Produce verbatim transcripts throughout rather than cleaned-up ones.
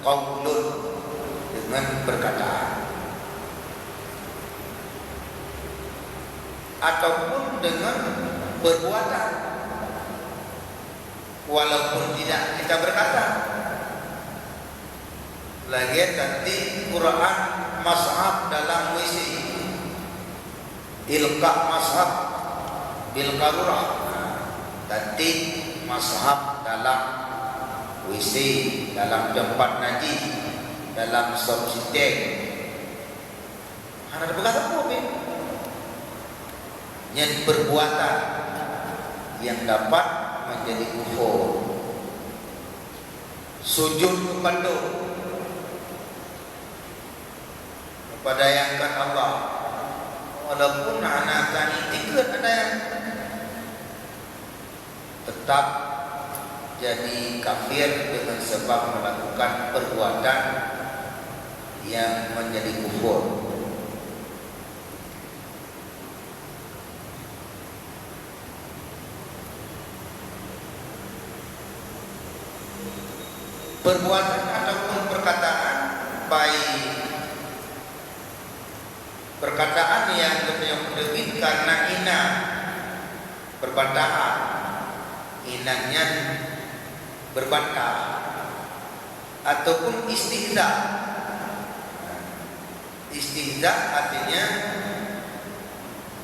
qaulun, dengan perkataan, ataupun dengan perbuatan, walaupun tidak kita berkata. Lagée tateupeue Quran, mushaf dalam W C, ilqa' mushaf bil qarurah, tateupeue mushaf dalam W C, dalam teumpat najis, dalam sop siteng. Hana teupeugah sapeue pih. Nyan perbuatan yang dapat menjadi kufur. Sujud keu patung, meupadayakan Allah, walaupun hana ka jitikeue padayang, tetap jadi kafir dengan sebab melakukan perbuatan yang menjadi kufur. Perbuatan ataupun perkataan, baik perkataan yang geutanyoe teubiet karena hina, berbantahan, hina nyan berbantah, ataupun istihza. Istihza artinya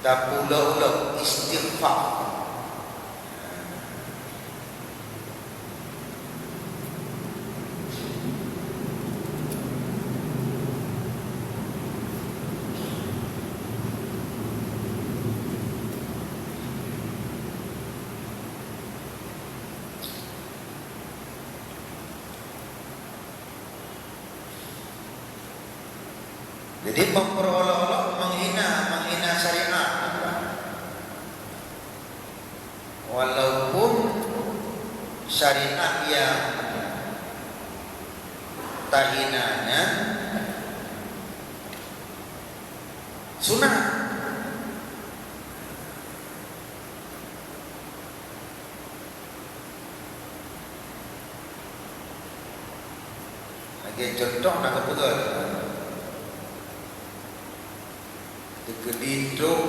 tapeuulok-ulok, istikhfaf. Jadi, memperolok-olok, menghina, menghina syariat. Walaupun syariat yang tahinanya sunnah. Lagée contoh na geupeugah, teukeudi trok,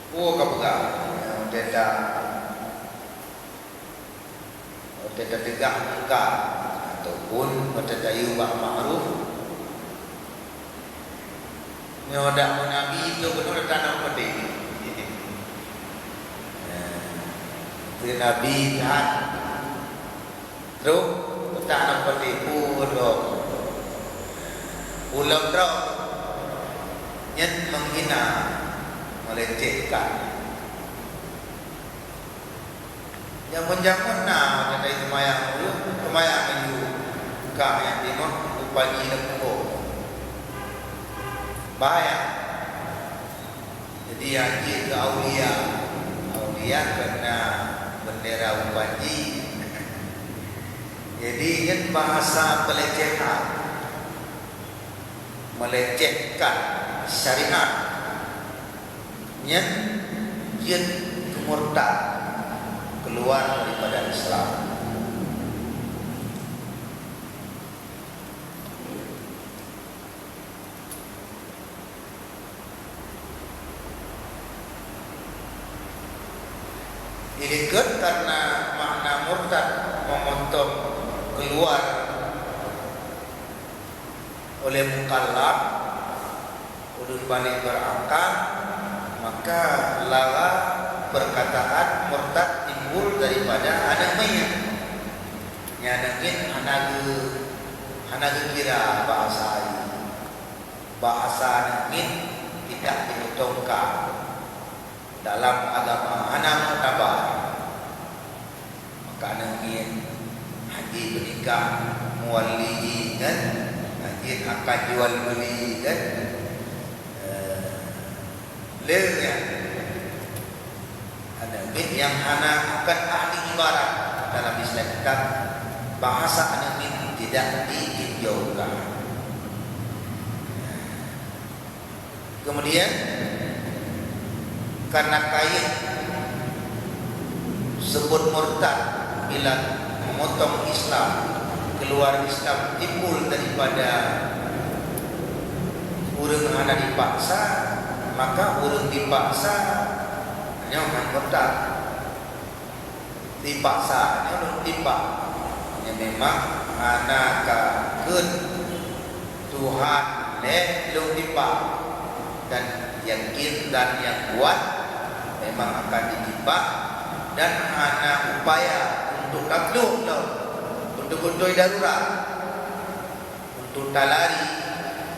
peue ka peugah, watée ta-, watée tateugah mungkar, ataupun watée tayue bak ma'ruf, nyoe dak meunabi itu beutôi tanam peudeh. Keu nabi that. Trok peutanam peudeh, ulôn droe. Ulôn droe. Nyan menghina, melecehkan. Jameun-jameun na, watée tayue seumayang, ulôn seumayang laju, ka nyang timoh, upadi lam kubur. Bahaya. Jadi, nyang jeuet keu aulia, aulia keu na bendera upadi. Jadi, nyan bahasa pelecehan. Melecehkan syariat, nyan jeuet keu murtad, keluar daripada Islam. Dilikot karena makna murtad, memotong keluar oleh mukallaf, ulun baligh berakal, maka lara perkataan murtad timbul daripada aneuk miet. Nyan aneuk miet hana geu-, hana geukira bahasa ayah. Bahasa aneuk miet tidak dihitungkan. Dalam agama hana muktabar. Maka aneuk miet hana jeuet peunikah, meuwali jih kan, hana jeuet akad jual beuli kan. Eh, le nyan. Aneuk miet nyang hana, bukan ahli ibarat dalam Islam, kitab bahasa aneuk miet tidak ditinjaukan. Kemudian, karena kayém sebut murtad bila memotong Islam, Luar Islam timbul daripada ureuëng hana dipaksa, maka ureuëng dipaksa nyoe hana murtad. Dipaksa nyoe lôn timbak, nyoe memang hana ka kheun Tuhan lé lôn timbak, dan yakin dan nyang kuat memang akan ditimbak, dan hana upaya untuk taklok lom, beutôi-beutôi darurat, untuk talari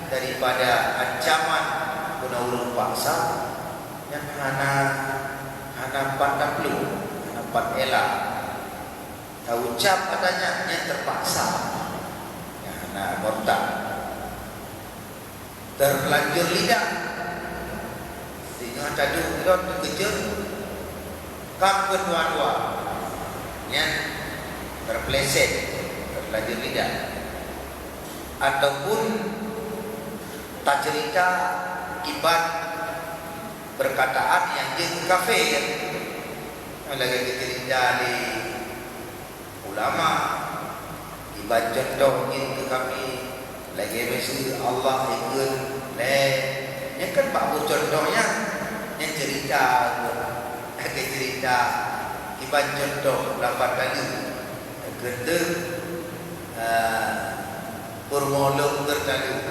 daripada ancaman keunan ureuëng paksa, nyan hana, hana pat taklok, hana pat ela. Taucap katanya nyan terpaksa, nyan hana murtad. Terlanjur lidah. Singoh taduek droe teukeujot, ka peuet dua-dua. Nyan terpeleset, terlanjur lidah. Ataupun taceurita kiban perkataan nyang jeuet keu kafé. Lagée geuceurita lé ulama, iban cuntoh jih keu kami, lagée miseue Allah ikheun lé, nyan kan bak buet cuntoh nyan, nyan ceurita, lagée ceurita, iban cuntoh lapan kali, keu teuh, eh, peurumoh lôn geutaleue,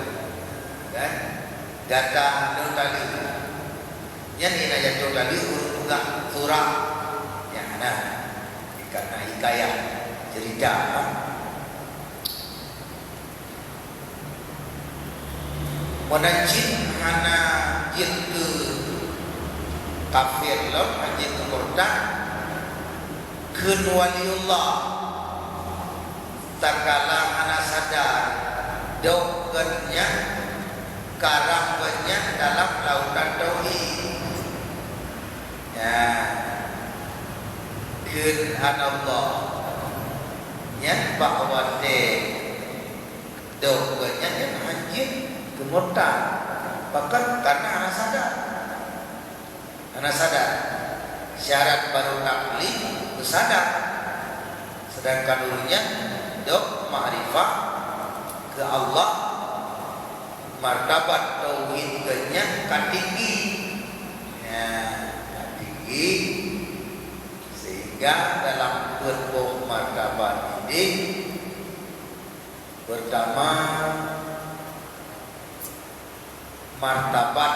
kan? Gata lôn taleue. Nyan na jatoh taleue ureuëng peugah surah, nyan na. Karena hikayah, cerita. Meunan cit hana jeuet keu kafé lom, hana jeuet keu murtad, kheun waliullah, takala hana sadar, dok geuhnyan, karang geuhnyan dalam lautan tauhid. Ya. Kheun hana Allah. Nyan bak watée dok geuhnyan nyan hana jeuet keu murtad. Bahkan karena hana sadar. Hana sadar. Syarat baru taklif keu sadar. Sedangkan ureuëng nyan dok makrifah keu Allah, martabat tauhid geuhnyan ka tinggi. Ya, ka tinggi. Sehingga dalam peuet boh martabat ini, pertama, martabat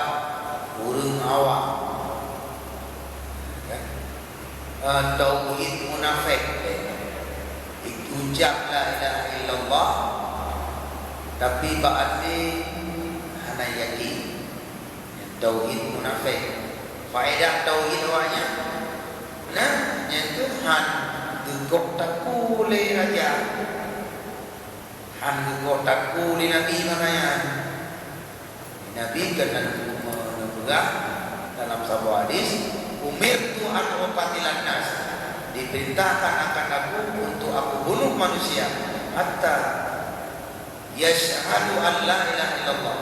ureuëng awam. Ya. Eh, tauhid munafék. Ucap la ilaha illallah, tapi bak até hana yakin. Tauhid munafék. Faedah tauhid awaknyan, nah, nyan keuh han geugoh takue lé raja. Han geugoh takue lé nabi makajih. Nabi keunan neupeugah dalam saboh hadis, "Umirtu an uqatilan nas." Diperintahkan akan aku untuk aku bunuh manusia hatta yashhadu an la ilaha illallah.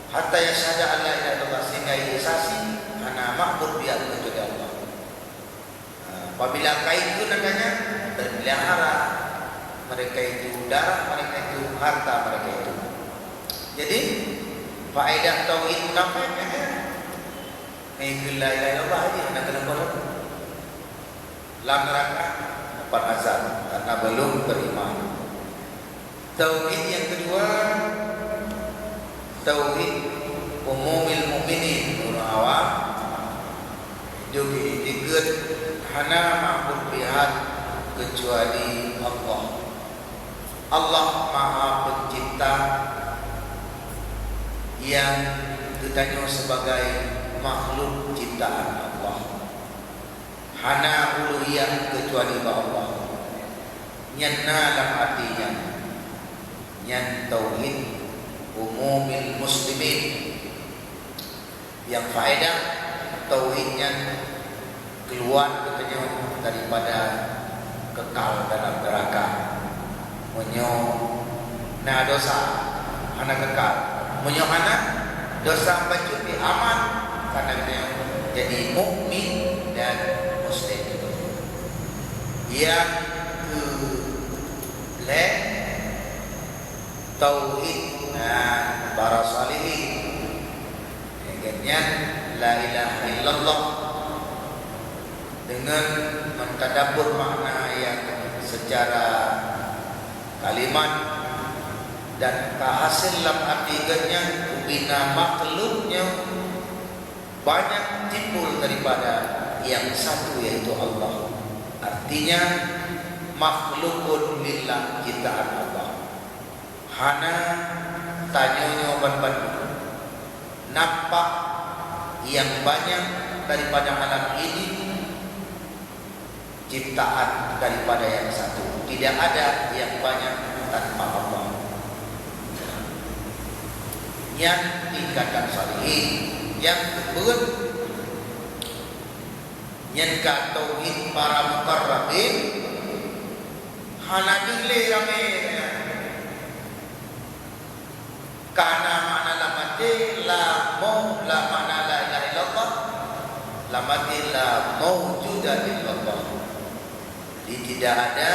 Hatta yashhada an la ilaha illallah, sehingga ia saksi hana ma'bud bihak kecuali Allah. Ha, apabila ka ikheun katanya, terpelihara mereka itu, darah mereka itu, harta mereka itu. Jadi, faedah tauhid munafék, eh, mengikut la ilaha illallah aja, nak kena kolom. Lam neraka, dapat azab karena belum beriman. Tauhid yang kedua, tauhid umumil mukminin, ureuëng awam, itu diiktikeuet hana ma'bud bihak kecuali Allah. Allah Maha Pencipta yang geutanyoe sebagai makhluk ciptaan Allah. Hana uluhiyah kecuali bak Allah. Nyan na lam até nyan. Nyan tauhid umumil muslimin. Yang faedah tauhid nyan keluar geutanyoe daripada kekal dalam neraka. Meunyoe na dosa, hana kekal. Meunyoe hana, dosa bacut pih aman, karena geutanyoe jadi mukmin dan muslim. Yang ke-, Lé tauhid, nah, para salihin. Nyang nyan la ilaha illallah. Deungon meutadabbur makna ayat secara kalimat dan ka hasé lam até geuh nyan ubina makhluk nyoe banyak timbul daripada yang satu, yaitu Allah. Artinya, makhlukun lillah, ciptaan Allah. Hana tanyoe nyoe ban bandum. Nampak yang banyak daripada alam ini ciptaan daripada yang satu. Tidak ada yang banyak tanpa Allah. Nyan tingkatan salihin. Nyang keubeuet, nyan ka tauhid para muqarrabin, hana deuh lé ramé nyan. Karena makna lam até la mau, la makna la ilaha illallah, lam até la maujuda illallah. Jadi tidak ada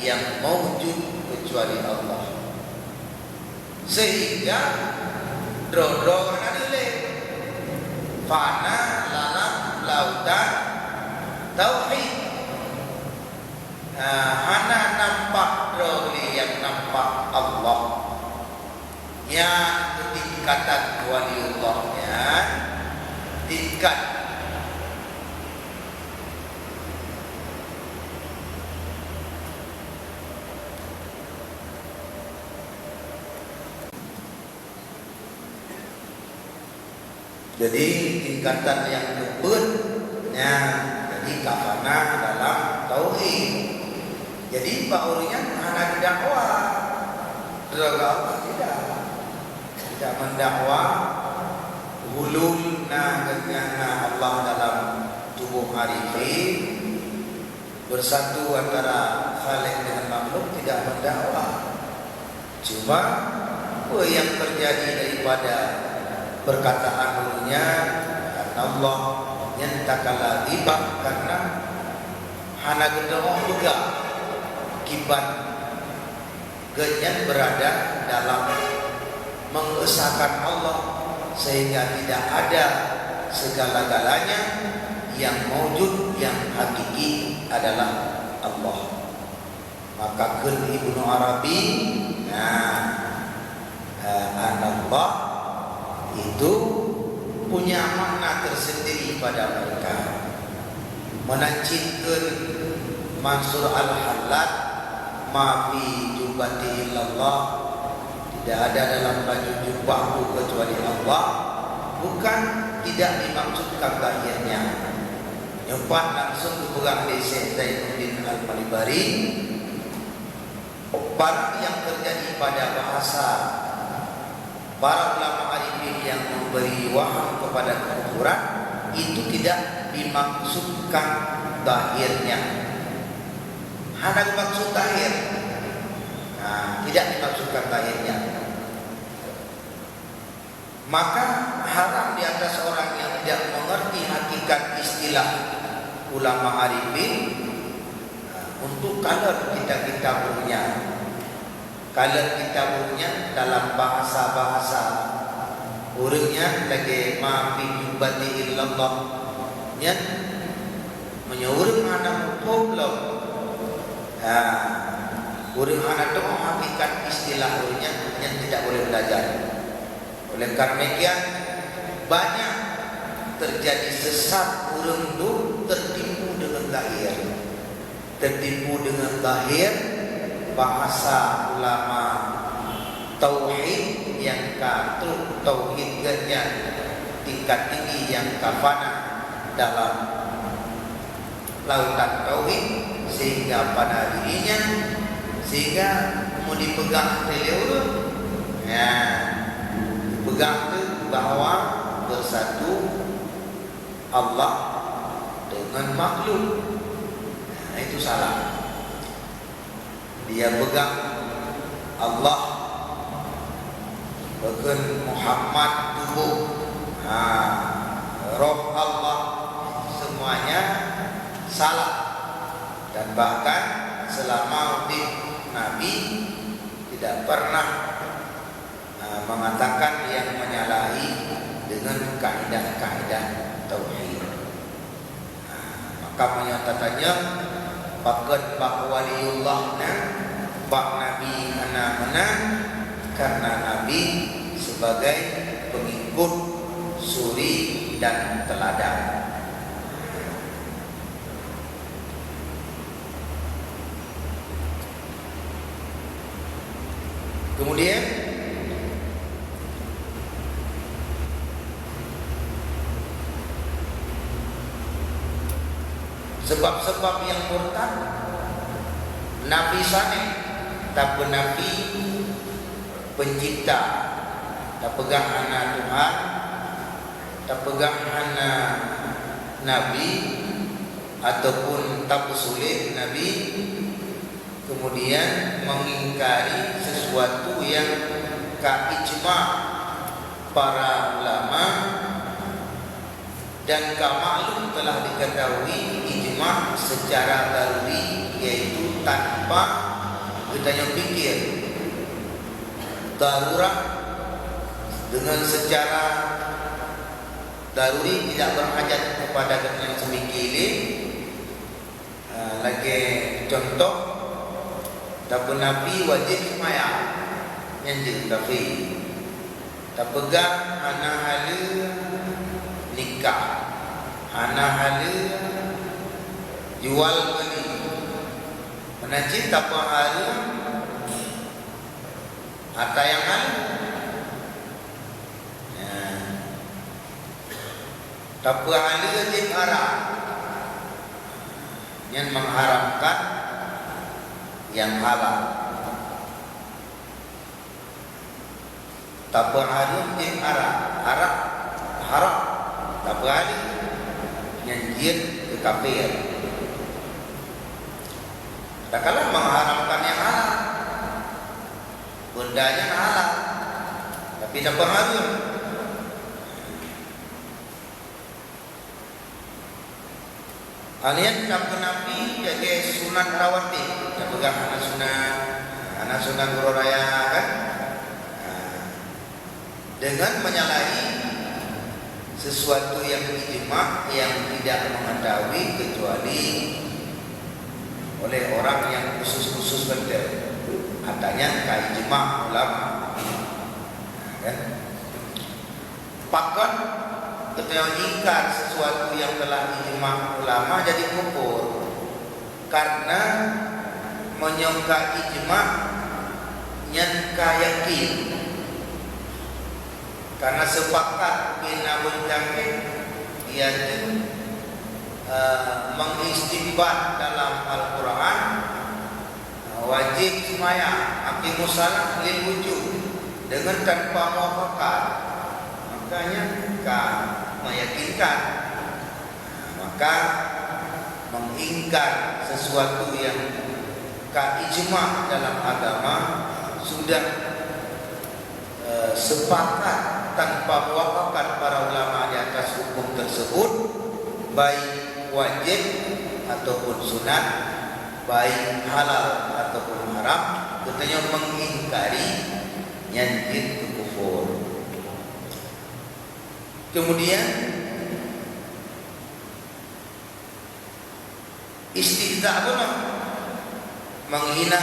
yang maujud kecuali Allah. Sehingga droe-droe hana deuh lé, fana dalam lautan tauhid. Nah, hana nampak droe lé, nyang nampak Allah. Nyan keutingkatan waliullah nyan, tingkat. Jadi, tingkatan nyang keupeuet nyan, jadi ka fana dalam tauhid. Jadi, bak ureueng nyan hana geudakwa droe keu Allah, tidak. Tidak mendakwa hulul na, geuhnyan na Allah dalam tuboh arifin, bersatu antara Khaliq dengan makhluk, tidak mendakwa. Cuma, peue nyang terjadi daripada perkataan ureueng nyan, karena Allah nyan takala ghibah, karena hana geuteu'oh peugah kiban geuhnyan berada dalam mengesahkan Allah, sehingga tidak ada segala-galanya yang maujud, yang hakiki adalah Allah. Maka kheun Ibnu Arabi, nah, eh, anallah itu punya makna tersendiri pada mereka. Meunan cit kheun Mansur Al-Hallaj, "Ma fi jubbati illallah," tidak ada dalam baju jubahku kecuali Allah, bukan tidak dimaksudkan zahirnya. Nyoe pat langsung geupeugah lé Syekh Zainuddin Al-Malibari, barang yang terjadi pada bahasa para ulama arifin yang memberi waham kepada kekufuran, itu tidak dimaksudkan zahirnya. Hana dimaksud zahir. Nah, tidak dimaksudkan zahirnya. Maka haram di atas orang yang tidak mengerti hakikat istilah ulama arifin, untuk kalon kitab-kitab ureueng nyan. Kalon kitab ureueng nyan dalam bahasa-bahasa ureueng nyan lagèe ma fi jubbati illallah. Nyan meunyoe ureueng hana muphom lom, ha, ureueng hana teu'oh hakikat istilah ureueng nyan, nyan tidak boleh belajar. Oleh karena demikian, banyak terjadi sesat ureueng tu tertipu dengan zahir. Tertipu dengan zahir bahasa ulama tauhid nyang ka trok tauhid geuhnyan tingkat tinggi nyang ka fana dalam lautan tauhid, sehingga fana dirinya, sehingga mau dipeugah lé ureueng, ya, dipeugah tu bahwa bersatu Allah dengan makhluk. Nah, itu salah. Dia peugah Allah, bahkan Muhammad tubuh, ha, roh Allah, semuanya salah. Dan bahkan selama udeb Nabi tidak pernah, ah, mengatakan yang menyalahi dengan kaidah-kaidah tauhid. Ah, maka meunyoe tatanyong, pakon bak waliullah na, bak Nabi hana meunan, karena Nabi sebagai pengikut suri dan teladan. Kemudian, sebab-sebab yang murtad, nafi sané, tapeunafi pencipta, tapeugah hana Tuhan, tapeugah hana nabi, ataupun tapeusulet nabi, kemudian mengingkari sesuatu yang ka ijma para ulama dan ka maklum telah diketahui ijma secara daruri, yaitu tanpa geutanyoe pikir. Darurat dengan secara daruri tidak berhajat kepada geutanyoe seumike lé. Ah, lagèe contoh, tapeunafi wajéb seumayang, nyan jeuet kafé. Tapeugah hana haleue nikah, hana haleue jual beuli. Meunan cit tapeuhareuem harta nyang haleue. Nah, tapeuhaleue jeuet haram. Nyan mengharamkan nyang halal. Tapeuhareuem jeuet haram, haram, haram. Tapeuhaleue, nyan jeuet keu kafé. Kadang-kadang mengharamkan nyang halal. Benda nyang halal, tapi tapeuhareuem. Hal nyan tapeunafi lagèe sunat rawatib, tapeugah hana sunat, hana sunat uroe raya kan? Nah, dengan menyalahi sesuatu yang ijma yang tidak mengetahui kecuali oleh orang yang khusus-khusus saja. Artinya ka ijma ulama. Nah, kan? Pakon geutanyoe ingkar sesuatu yang telah ijma ulama jadi kufur? Karena meunyoe ka ijma, nyan ka yakin. Karena sepakat bin Abu Jahil, yaitu, eh, mengistinbat dalam Al-Quran, wajib seumayang, aqimus shalah lil wujub, dengan tanpa muwafaqat, makanya ka meyakinkan. Maka mengingkar sesuatu yang ka ijma dalam agama sudah eh, sepakat tanpa muwafaqat para ulama di atas hukum tersebut, baik wajib ataupun sunat, baik halal ataupun haram, geutanyoe mengingkari, nyan jeuet keu kufur. Kemudian, istihza bunoe, menghina,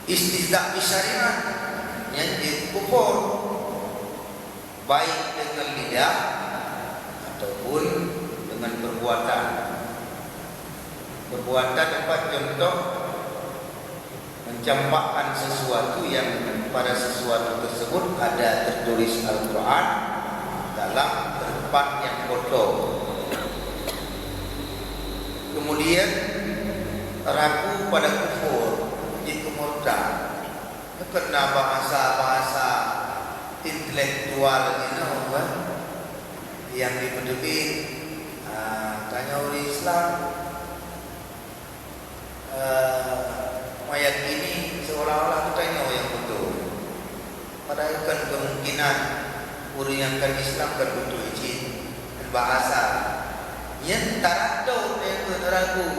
istihza bisyariat, nyan jeuet kufur, baik dengan lidah ataupun dengan perbuatan. Perbuatan, apa contoh? Mencampakkan sesuatu yang pada sesuatu tersebut ada tertulis Al-Quran dalam tempat yang kotor. Kemudian, ragu pada kufur, jeuet keu murtad. Karena bahasa-bahasa intelektual inoe, kan, yang dipeuteubiet, ah, tanyoe ureueng Islam, eh, meyakini seolah-olah geutanyoe nyang beutôi. Padahai kan kemungkinan ureueng nyang kon Islam kan beutôi cit, kan bahasa. Nyan taraddud, nyan ragu.